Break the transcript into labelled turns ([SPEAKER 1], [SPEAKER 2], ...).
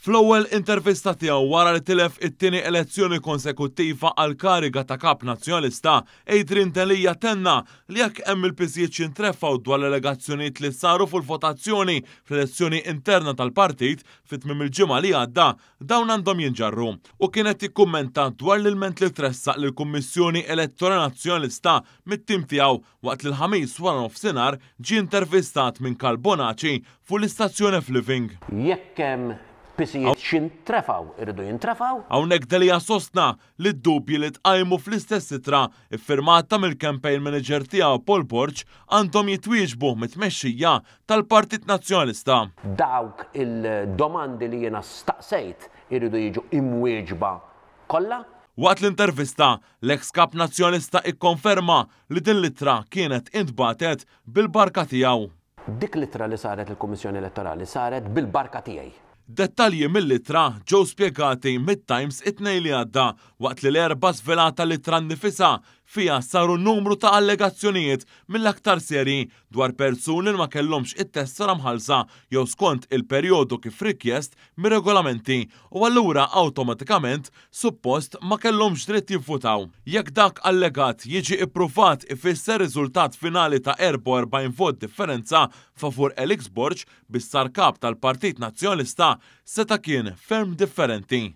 [SPEAKER 1] Fl-ewwel intervista tiegħu wara li tilef it-tieni elezzjoni konsekuttiva għall-kariga ta' Kap Nazzjonalista, Adrian Delia tenna li jekk hemm il-piżijiet x'intrefgħu dwar l-allegazzjonijiet li saru fuq il-votazzjoni fl-elezzjoni interna tal-partit fi tmiem il-ġimgħa li għadda, dawn għandhom jinġarru. Hu kien qed jikkummenta dwar l-ilment li tressaq lill-Kummissjoni Elettorali Nazzjonalista mit-tim tiegħu waqt li l-Ħamis waranofsinhar ġie intervistat minn Karl Bonaci fuq l-istazzjon F-Living.
[SPEAKER 2] Jekk hemm pisijiet x'intrefgħu, iridu jintrefgħu.
[SPEAKER 1] Hawnhekk Delia sostna li d-dubji li tqajmu fl-istess ittra ffirmata mill-campaign manager tiegħu Paul Borg għandhom jitwieġbu mit-tmexxija tal-Partit Nazzjonalista.
[SPEAKER 2] Dawk il-domandi li jiena staqsejt iridu jiġu imwieġba kollha.
[SPEAKER 1] Waqt l-intervista, l-eks Kap Nazzjonalista ikkonferma li din l-ittra kienet intbagħtet bil-barka tiegħu.
[SPEAKER 2] Dik l-ittra li saret lill-Kummissjoni Elettorali saret bil-barka tiegħi.
[SPEAKER 1] Dettalji mill-ittra ġew spjegati mit-Times it-Tnejn li għadda waqt li l-Erbgħa żvelata l-ittra nnifisha. Fiha saru numru ta' allegazzjonijiet mill-aktar serji dwar persuni li ma kellhomx it-tessera mħallsa jew skont il-perjodu kif rikjest mir-regolamenti u allura awtomatikament suppost ma kellhomx dritt jivvutaw. Jekk dak allegat jiġi ippruvat ifisser riżultat finali ta' 44 vot differenza favur Alex Borg biex sar Kap tal-Partit Nazzjonalista seta' kien ferm differenti.